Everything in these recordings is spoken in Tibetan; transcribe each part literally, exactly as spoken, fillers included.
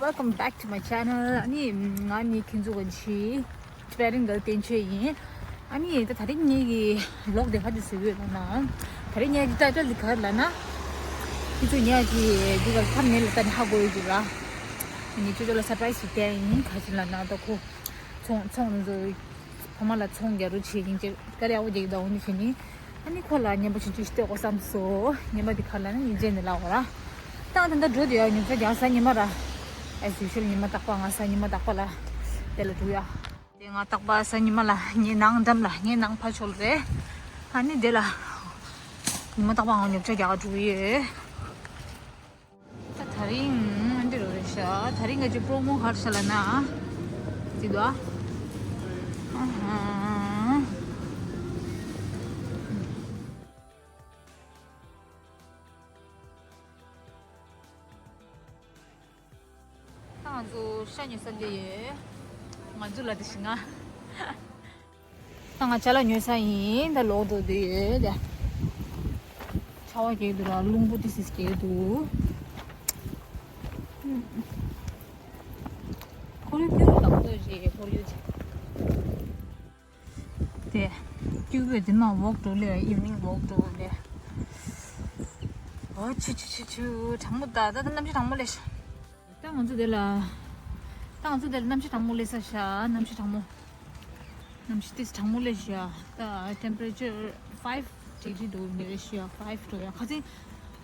Welcome back to my channel. ཨ་ནི་ང་ནི་ཁྱེད་ཚོ་གི་ཆི་ཊི་བེ་ཊན་གྷརལ་བསྟན་ཆོས་ཡིན། ཨ་ནི་ད་དེ་རིང་ངེད་ཀྱི་བི་ལོག་དེ་ག་དུས་བཟོས་ཡོད་ལབ་ན། དེ་རིང་ངེད་ཀྱི་ཊའི་ཊལ་དེ་ག་རེ་ལབ་ན། ཁྱེད་ཚོ་ངེད་ཀྱི་འདི་ག་ཐམ་ནེལ་ལ་ལྟ་ནས་ཧ་གོ་ཡོད་ཀྱི་ར། ངས་ཁྱོད་ཚོ་ལ་སར་པ་རའི་སི་ཞིག་བསྟན་ཡིན། ག་ཅི་ལབ་ན་ད་ཁོ་ཚོང་ཚོང་ཚོ་ཕ་མ་ལ་ཚོང་རྒྱག་རོགས་བྱེད་ཡིན་ཅེས་དཀའ་ལས་ཡག་པོ་རྒྱག་གི་འདུག་འོ་ནི་བྱས་ནི། ཨ་ནི་ཁོ་ལ་རྔན་པ་ཆུང་ཆུང་ཞིག་སྟེར་དགོས་བསམ་སོང་། རྔན་པ་འདི་ག་ལབ་ན་ཡིན་ཅེས་ནི་ལབ་འོ་ར། ད་ང་ད་ལྟ་འགྲོ་དུས་ཡ་ཉོ་ཆ་རྒྱག་གཟའ་ཉི་མ་ར། As usual ཉི་མ་རྟག་པར་ང་གཟའ་ཉི་མ་རྟག་པར་ལ་དེ་ལ་འགྲོ་ཡ། དེ་ང་རྟག་པར་གཟའ་ཉི་མ་ལ་ངའི་ནང་འགྲམ་ལ་ངའི་ནང་ཕར་ཕྱོགས་ལ་རེད། ཨ་ནི་དེ་ལ་ཉི་མ་རྟག་པར་ང་ཉོ་ཆ་རྒྱག་ག་འགྲོ་གི་ཡོད། ད་དེ་རིང་འདི་རུ་རེད་ཤག་དེ་རིང་གི་པྲོ་མོ་ག་རེ་ཤག་ལབ་ན། ཅི་འདུག་ཨ། ཨ་ཧ། ད་ང་ཚོ་ཤ་ཉོ་ས་འདི་ཡོད། ང་ཚོ་ལ་དེ་ཞིག་ང་། ད་ང་ཅ་ལག་ཉོ་ས་ཡིན། ད་ལོག་འགྲོ་འདི་ཡོད་དེ། ཆར་པ་རྒྱག་འདུག་ར། རླུང་བུ་ཏི་སིས་རྒྱག་འདུག་ཁོར་ཡུག་སྐྱིད་པོ་དང་པོ་རེད། ཁོར་ཡུག་ཅིག་དེ། སྐྱིད་པོ་དེ་མ་ཝོག་འགྲོ་ལེ། ཨི་ཝི་ནིང་ཝོག་འགྲོ་ལེ། ཨོ་ཆུ་ཆུ་ཆུ་ཆུ། གྲང་མོ་ད་ད་ད་གནམ་གཤིས་གྲང་མོ་ལེ་ཤ། ད་ང་ཚོ་དེ་ལ། ད་ང་ཚོ་དེ་ལ་གནམ་གཤིས་གྲང་མོ་ལེ་ས་ཤ། གནམ་གཤིས་གྲང་མོ། གནམ་གཤིས་ཏིས་གྲང་མོ་ལེ་ཤ། ད་ཊེམ་པེ་རེ་ཅར་ཕའིབ་ཌིག་རི་འགྲོ་ནི་རེད་ཤ། ཕའིབ་འགྲོ་ཡ་ཁ་སང་།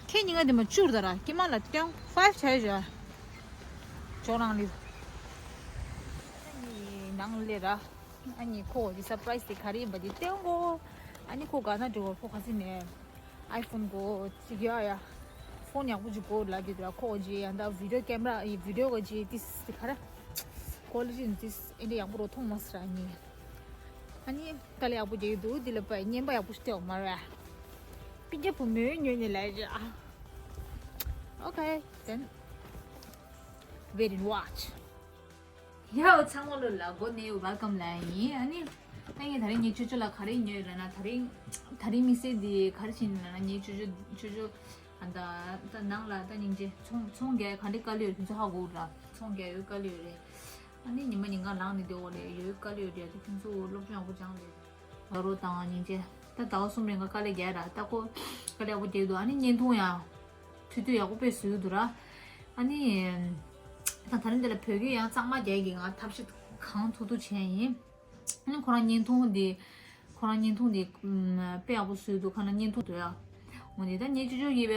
ཁྱེད་ཉིན་ང་དེ་མ་བཅུར་ད་ར་ཀྱེ་མ་ལ་ཊེན་ཕའིབ་ཆ་ཡ་ཤ། ཇོ་རང་ལི། ནང་ལེ་ར། ཨ་ནི་ཁོ་འོ་ཅི་སར་པ་རའི་སི་དེ་ག་རེ་ཡིན་པ་དེ་སྟོན་གོ། ཨ་ནི་ཁོ་ག་ན་འགྲོ་བར་ཁོ་ཁ་སི་ནས་ཨའི་ཕོན་གོ་ཅིག་ཡ་ཡ། ཕོན་ཡག་པོ་ཅིག་གོ་ལབ་ཀྱི་འདུག་ཁོ་འོ་ཅི་ཡ་ད་བི་ཌི་ཡོ་ཀེམ་ར་ཡི་བི་ཌི་ཡོ་གོ་ཅི་ཏིས་དེ་ག་རེ། ཀོ་ལི་ཊི་ནི་ཏིས་ཨེ་འདྲ་ཡག་པོ་རོ་མཐོང་མ་སི་ར་ནི། ཨ་ནི་དཀའ་ལས་ཡག་པོ་རྒྱག་གི་འདུག་འདི་ལ་པ་རྔན་པ་ཡག་པོ་ཞིག་སྟེར་བ་མ་རེད། སྤུན་ཀྱག་བུ་མོས་ཉོས་ནས་ལབ་ཡ། Okay, then wait and watch. ཡའོ་ཚང་མ་ལོ་ལ་གོ་ནས་ཝེལ་ཀམ་ལ་ཡིན། ཨ་ནི་ད་ངས་དེ་རིང་ངའི་ཅོ་ཅོ་ལ་ག་རེ་ཉོས་ལབ་ན། དེ་རིང་དེ་རིང་དམིགས་བསལ་འདི་ག་རེ་བྱས་ནས་ལབ་ན། ངའི་ཅོ་ཅོ་ཅོ་ཅོ་ཨ་ད་ད་ནང་ལ་ད་སྙིང་རྗེ་ཚོང་ཚོང་རྒྱག་ག་འདྲ་དཀའ་ལས་ཡོད་ཁྱེད་ཚོ་ཧ་གོ་ར། ཚོང་རྒྱག་ཡོད་དཀའ་ལས་ཡོད་རེད། ཨ་ནི་ཉི་མ་ཉིན་གང་ལངས་ནས་བསྡད་འོ་རེད། ཡོད་དཀའ་ལས་ཡོད་རེད། ད་ཁྱེད་ཚོ་སློབ་སྦྱོང་ཡག་པོ་སྦྱངས་རེད། ལ་རོ་དང་སྙིང་རྗེ། ད་ཟླ་བ་གསུམ་རིང་ག་དཀའ་ལས་རྒྱག་ར། ད་ཁོ་དཀའ་ལས་ཡག་པོ་རྒྱག་འདུག་ཨ་ནི་བརྙན་ཐུང་ཡང་ཐུང་ཐུང་ཡག་པོ་དཔེ་བཟོས་འདུག་ར། ཨ་ནི་ད་དེ་རིང་འདི་ལ་བོད་སྐད་ཡང་གཙང་མ་རྒྱག་གི་ང་ཐབས་ཤེས་གང་ཐུབ་ཐུབ་བྱས་ཡིན། ཨ་ནི་ཁོ་རང་བརྙན་ཐུང་འདི་ཁོ་རང་བརྙན་ཐུང་འདི་དཔེ་ཡག་པོ་བཟོས་འདུག་ཁ་ན་བརྙན་ཐུང་འདི་ཡ། འོ་འདི་ད་ངས་ཅོ་ཅོ་ཡིས་པའི་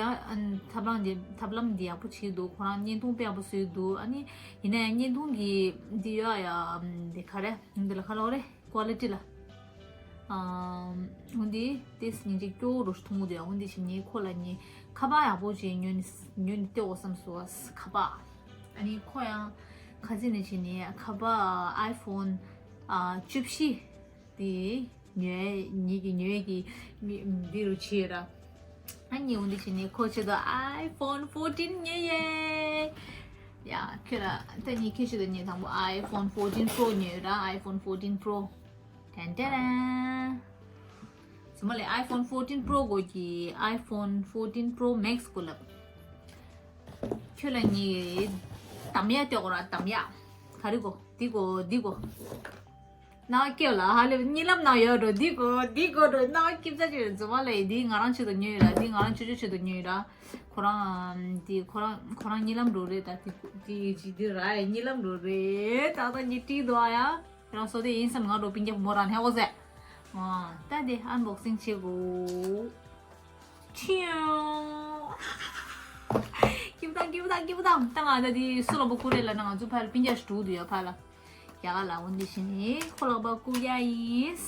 ཐབས་ལམ་འདི་ཐབས་ལམ་འདི་ཡག་པོ་བྱས་འདུག་ཁོ་རང་བརྙན་ཐུང་དཔེ་ཡག་པོ་བཟོས་འདུག་ཨ་ནི་ཡིན་ན་ཡང་བརྙན་ཐུང་གི་འདི་ཡ་ཡ་འདི་ག་རེ་འདི་ལ་ག་ལབ་རེད། ཀོ་ལི་ཊི་ལ། ཨམ། འོ་འདི་ཏིས་སྙིང་རྗེ་སྐྱོ་བོ་རུ་མཐོང་གི་འདུག་འོ་འདི་བྱས་ནས་ཁོ་ལ་ངས་ཁ་པར་ཡག་པོ་ཅིག་ཉོས་ནས་ཉོས་ནས་སྟེར་དགོས་བསམ་སོང་། ཁ་པར། ཨ་ནི་ཁོ་ཡང་ཁ་རྩང་ནས་བྱས་ནས་ཁ་པར་ཨའི་ཕོན་ཨ་བཅུ་བཞི་དེ་ཉོས་ཉིད་ཀྱི་ཉོས་ཀྱི་མི་འདི་རུ་བྱས་ར། ཨ་ནི་འོ་འདི་བྱས་ནས་ཁོ་ཆེད་དུ་ཨའི་ཕོན་ཕོར་ཊིན་ཉོས་ཡེ། ཡ་ཁྱོད་ལ་ད་ནི་ཁྱོད་ཆེད་དུ་ངས་དང་པོ་ཨའི་ཕོན་ཕོར་ཊིན་པྲོ་ཉོས་ར། ཨའི་ཕོན་ཕོར་ཊིན་པྲོ། ཏན་ཏན། ཚང་མ་ལ་ཨའི་ཕོན་ཕོར་ཊིན་པྲོ་དགོས་ཀྱི། ཨའི་ཕོན་ཕོར་ཊིན་པྲོ་མེག་སི་དགོས་ལབ། ཁྱོད་ལ་ངས་དམ་ཡ་སྟེར་དགོས་ར། དམ་ཡ། ག་རེ་དགོས། འདི་དགོས། འདི་དགོས། ནག་སྐྱེས་ལ་ཧ་ལས་གཉིད་ལམ་ནང་ཡོད་འགྲོ། འདི་དགོས་འདི་དགོས་འགྲོ། ནག་སྐྱིབ་ཚ་ཅིག་རེད། ཚང་མ་ལ་འདི་ང་རང་ཆེད་དུ་ཉོས་ཡོད་ར། འདི་ང་རང་ཆོས་ཆོས་ཆེད་དུ་ཉོས་ཡོད་ར། ཁོ་རང་འདི་ཁོ་རང་ཁོ་རང་གཉིད་ལམ་འགྲོ་རེད། ད་འདི་འདི་ཅི་འདི་ར་གཉིད་ལམ་འགྲོ་རེད། ད་ད་ངས་བྲིས་འདུག་ཨ་ཡ། རང་སོ་དེ་ཡིན་བསམ་ང་འགྲོ་སྤུན་ཀྱག་མོ་རང་ཧེ་འོ་ཟེ། ཨ་ད་དེ་ཨན་བོག་སིང་བྱེད་དགོས། ཁྱིའུ། སྐྱིད་པོ་དང་སྐྱིད་པོ་དང་སྐྱིད་པོ་དང་། ད་ང་ད་དེ་སུ་ལ་བོ་ཁུ་རེད་ལབ་ན། ང་ཚོ་ཕ་ལ་སྤུན་ཀྱག་ཞིག་འགྲོ་གི་འདུག་ཡ་ཕ་ལ། རྒྱ་གར་ལ་འོ་འདི་བྱས་ནས་ཁོ་ལག་པ་བཀུག་ཡ་ཡིན།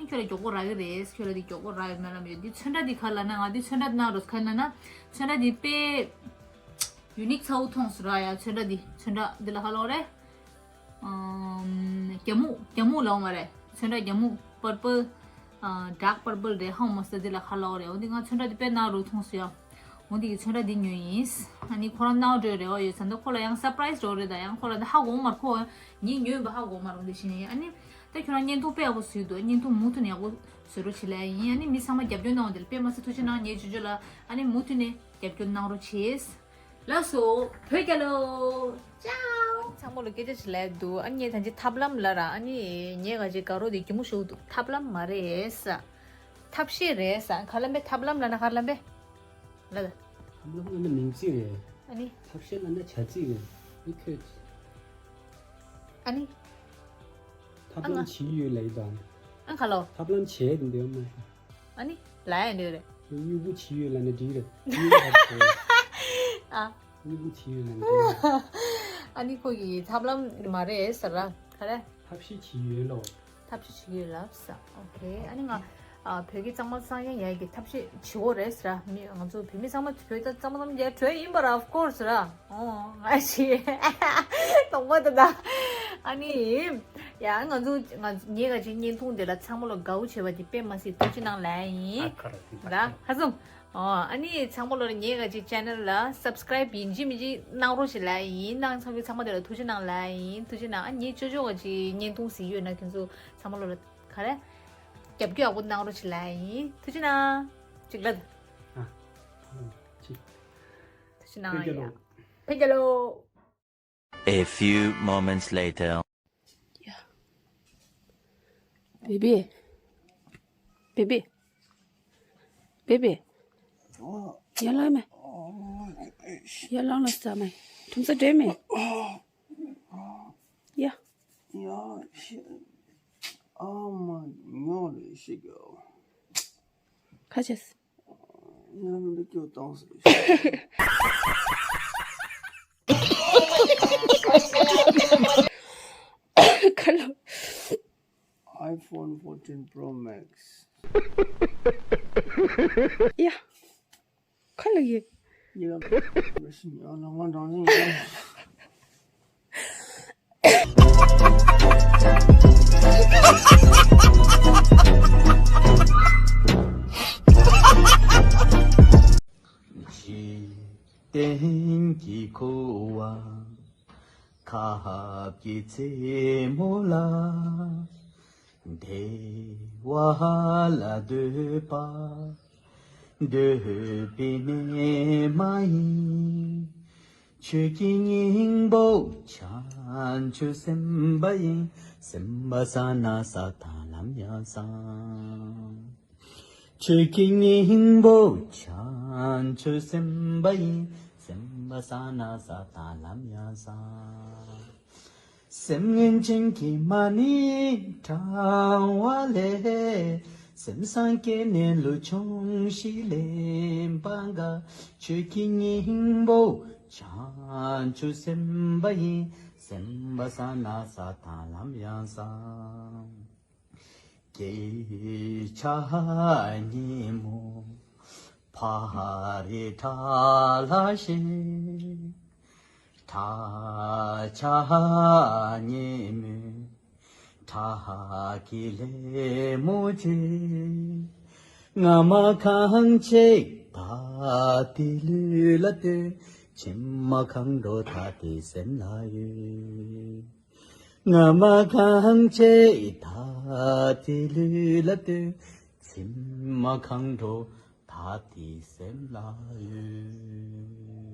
ཁྱོད་ལ་མགྱོགས་པོ་རག་གི་རེད། ཁྱོད་ལ་འདི་མགྱོགས་པོ་རག་ཡོད་མེད་ལབ་ཡོད། འདི་ཚོན་ཁྲ་འདི་ག་ལབ་ན། ང་འདི་ཚོན་ཁྲ་གནང་རོགས་ག་ལབ་ན། ཚོན་ཁྲ་འདི་དཔེ་ཡུ་ནིག་ཚ་བོ་མཐོང་སོང་ར་ཡ། ཚོན་ཁྲ་འདི་ཚོན་ཁྲ་འདི་ལ་ག་ལབ་རེད། ཨམ། རྒྱ་སྨུག་རྒྱ་སྨུག་ལབ་མ་རེད། ཚོན་ཁྲ་རྒྱ་སྨུག་པར་པལ། ཨ་ཌརྐ་པར་པལ་རེད། ཧ་མ་སི་འདི་ལ་ག་ལབ་རེད། འོ་འདི་ང་ཚོན་ཁྲ་འདི་དཔེ་གནང་རོགས་མཐོང་སོང་ཡ། འོ་འདི་གི་ཚོན་ཁྲ་འདི་ཉོས་ཡིན། ཨ་ནི་ཁོ་རང་ནའོ་འགྲོ་རེད། འོ་ཡོད་ཙང་ད་ཁོ་ལ་ཡང་སར་པ་རའི་སི་འགྲོ་རེད། ད་ཡང་ཁོ་ལ་ད་ཧ་གོ་མ་རེད། ཁོ་ངས་ཉོས་པ་ཧ་གོ་མ་རེད། འོ་འདི་བྱས་ནས་ཨ་ནི་ད་ཁྱོད་རང་བརྙན་ཐུང་དཔེ་ཡག་པོ་བཟོས་འདུག་བརྙན་ཐུང་མུ་མཐུད་ནས་ཡག་པོ་བཟོ་རོགས་བྱེད་ལབ་ཡིན། ཨ་ནི་མི་ཚང་མ་རྒྱབ་སྐྱོར་གནང་བ་འདི་ལ་དཔེ་མ་སྲིད་ཐུགས་རྗེ་གནང་། ངའི་ཅོ་ཅོ་ལ་ཨ་ནི་མུ་མཐུད་ནས་རྒྱབ་སྐྱོར་གནང་རོགས་བྱེད། ལགས་སོ། བོད་རྒྱལ་ལོ། ཅའོ། ཚང་མ་ལ་སྐད་ཆ་ཞིག་ལབ་འདུག་ཨ་ནི་ད་ཅི་ཐབས་ལམ་ལ་ར། ཨ་ནི་ངས་ག་ཅི་དགའ་རོགས་དེ་གད་མོ་ཤོར་འདུག་ཐབས་ལམ་མ་རེད་ས། ཐབས་ཤེས་རེད་ས། ག་ལབ་པས། ཐབས་ལམ་ལབ་ན་ག་ལབ་པས། ལ་ལ། ཐབས་ལམ་ལབ་ན་མིང་ཚིག་རེད། ཨ་ནི། ཐབས་ཤེས་ལབ་ན་བྱ་ཚིག་རེད། མི་ཁྱོད། ཨ་ནི། ཐབས་ལམ་བྱེད་ཡོད་ལབ་ཡོད་དང་། ཨ་ག་ལོ། ཐབས་ལམ་བྱས་དེ་འདོད་མ། ཨ་ནི། ལ་ཡ་འདོད་རེད། དབུལ་པོ་བྱེད་ཡོད་ལབ་ན་འགྲིག་རེད། དབུལ་པོ་བྱས། ཨ། དབུལ་པོ་བྱེད་ཡོད་ལབ་ན་འགྲིག་རེད། ཨ་ནི་ཁོ་གི་ཐབས་ལམ་མ་རེད་ཟེར་ར། ག་རེ། ཐབས་ཤེས་བྱེད་ཡོད་ལོ། ཐབས་ཤེས་བྱེད་ཡོད་ལབ་ས། ཨོ་ཁེ། ཨ་ནི་ང་ཨ་བོད་ཀྱི་གཙང་མ་གཙང་རྐྱང་ཡག་གི་ཐབས་ཤེས་བྱེད་འོ་རེད་ཟེར་ར། མི་ང་ཚོ་བོད་མི་ཚང་མ་བོད་ད་གཙང་མ་གཙང་རྐྱང་གྲོས་ཡིན་པ་ར། Of course ར། ཨོ་ང་ཞིག་དོགས་པ་དེ་ད། ཨ་ནི་ཡ་ང་ཚོ་ང་ངས་ག་ཅིག་བརྙན་ཐུང་དེ་ལ་ཚང་མ་ལ་དགའ་བོ་བྱས་པ་དེ་དཔེ་མ་སྲིད་ཐུགས་རྗེ་གནང་ལབ་ཡིན། ད་ཧ་སོང་། ཨོ་ཨ་ནི་ཚང་མ་ལོ་ངས་ག་ཅིག་channel ལ་subscribe ཡིན་གཅིག་མིན་གཅིག་གནང་རོགས་ཞེས་ལབ་ཡིན། གནང་ཚང་གི་ཚང་མ་དེ་ལ་ཐུགས་རྗེ་གནང་ལབ་ཡིན། ཐུགས་རྗེ་གནང་། ཨ་ནི་ཅོ་ཅོ་ག་ཅིག་བརྙན་ཐུང་གཟིགས་ཡོད་ན་ཁྱོད་ཚོ་ཚང་མ་ལོ་ལ་ག་རེ་རྒྱབ་སྐྱོར་ཡག་པོ་གནང་རོགས་ཞེས་ལབ་ཡིན། ཐུགས་རྗེ་གནང་། གཅིག་ལ། ཨ། ཨ། གཅིག་ཐུགས་རྗེ་གནང་། ཕེབས་རྒྱལ་ཡ། ལོ། ཕེབས་རྒྱལ་ལོ། A few moments later. Yeah. Baby. Baby. Baby. ཡར་ལངས་མེ། ཡར་ལངས་ལ་ཟ་མེ། ཁྲོམ་ས་འདྲེ་མེ། ཡ། ཡ་ཤི། ཨ་མ་ཉོ་རེ་ཤི་གོ། ཁ་ཆེས། ཡང་འདི་སྐྱོ་བཏང་ཟེར། ཁ་ལོ། iPhone fourteen Pro Max. ཡ། ཁ་ལོ་ཡེ། ཡིན་ལ་རེ་ཞིག་ཡང་ལ་མ་འདྲ་ཞིག་ཡང་། འཇིག་རྟེན་གྱི་འཁོར་བ་ཁ་བ་གི་རྩེ་མོ་ལ། བདེ་བ་ལ་འདོད་པ་འདོད་པའི་གནས་མ་ཡིན། ཆོས་ཀྱི་སྙིང་པོ་བྱང་ཆུབ་སེམས་དཔའ་ཡིན། སེམས་པ་བཟང་ན་ས་དང་ལམ་ཡང་བཟང་། ཆོས་ཀྱི་སྙིང་པོ་བྱང་ཆུབ་སེམས་དཔའ་ཡིན། སེམས་པ་བཟང་ན་ས་དང་ལམ་ཡང་བཟང་། སེམས་ངན་ཅན་གྱི་མ་ཎི་བགྲང་བ་ལས། སེམས་བཟང་སྐྱེས་ནས་ལུས་ཆུང་ཞིག་ལེན་པ་དགའ། ཆོས་ཀྱི་སྙིང་པོ་བྱང་ཆུབ་སེམས་དཔའ་ཡིན། སེམས་པ་བཟང་ན་ས་དང་ལམ་ཡང་བཟང་། སྐྱེས་ཆགས་ཉིན་མོ་ཕ་རི་བྲག་ལ་ཞེས། བྲག་ཆགས་ཉིན་མོ་བྲག་གི་ལྷ་མོ་ཆེ། ང་མ་གང་བྱེད་ད་དེ་ལུས་ལ་ལྟོས། ཁྱིམ་མ་གང་འགྲོ་ད་དེ་སེམས་ལ་ཡོད། ང་མ་གང་བྱེད་ད་དེ་ལུས་ལ་ལྟོས། ཁྱིམ་མ་གང་འགྲོ་ད་དེ་སེམས་ལ་ཡོད།